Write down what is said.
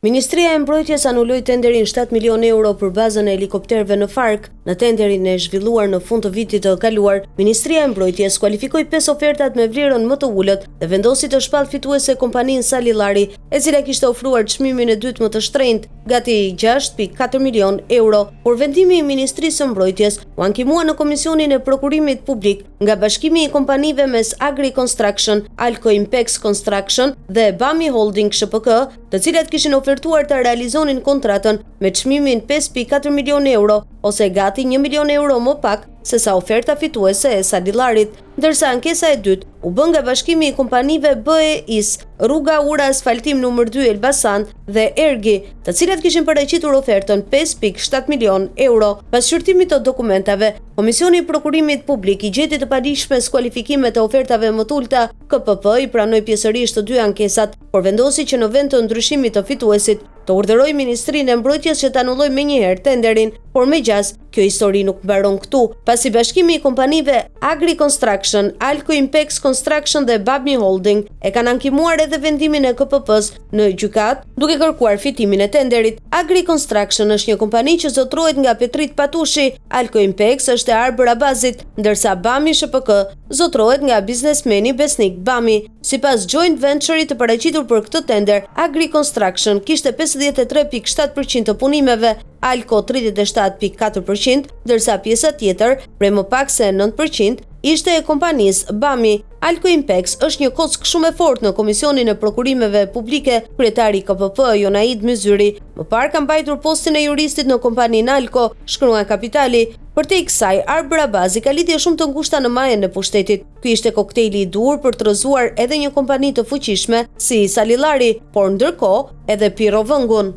Ministria e Mbrojtjes anuloi tenderin 7 milionë euro për bazën e helikopterëve në Farkë. Në tenderin e zhvilluar në fund të vitit të kaluar, Ministria e Mbrojtjes kualifikoi 5 ofertat me vlerën më të ulët dhe vendosi të shpallë fituese kompaninë Salillari, e cila kishte ofruar çmimin e dytë më të shtrenjtë, gati 6.4 milionë euro. Por vendimi i Ministrisë së Mbrojtjes u ankimua në Komisionin e Prokurimit Publik nga bashkimi i kompanive mes Agri Construction, Alco Impex Construction dhe Bami Holding SHPK, të cilat kishin ofertuar ta realizonin kontratën me çmimin 5.4 milionë euro ose gati 1 milion euro më pak se sa oferta fituese e Salillarit, ndërsa ankesa e dytë u bë nga bashkimi i kompanive BEIS, Rruga Ura Asfaltim numër 2 Elbasan dhe Ergi, të cilat kishin paraqitur ofertën 5.7 milion euro. Pas shqyrtimit të dokumentave, Komisioni i Prokurimit Publik i gjeti të paligjshme skualifikimet e ofertave më të ulëta, KPP i pranoi pjesërisht të dy ankesat, por vendosi që në vend të ndryshimit të fituesit, të urdhërojë Ministrinë e Mbrojtjes që të anullojë menjëherë tenderin. Por me gjasë, kjo histori nuk mbaron këtu, pasi bashkimi i kompanive Agri Construction, Alco Impex Construction dhe Bami Holding e kanë ankimuar edhe vendimin e KPP-së në gjykatë, duke kërkuar fitimin e tenderit. Agri Construction është një kompani që zotërohet nga Petrit Patushi, Alco Impex është e Arbër Abazit, ndërsa Bami SHPK zotërohet nga biznesmeni Besnik Bami. Sipas joint venture-it të paraqitur për këtë tender, Agri Construction kishte 53.7% të punimeve, Alco 37.4%, ndërsa pjesa tjetër, prej më pak se 9%, ishte e kompanisë Bami. Alco Impex është një kockë shumë e fortë në Komisionin e Prokurimeve Publike, kryetari i KPP, Jonaid Myzyri. Më parë ka mbajtur postin e juristit në kompaninë Alco, shkruan Kapitali. Përtej kësaj, Arbër Abazi ka lidhje shumë të ngushta në majën e pushtetit. Ky ishte koktejli i duhur për të rrëzuar edhe një kompani të fuqishme si Salillari, por ndërkohë edhe Pirro Vëngun.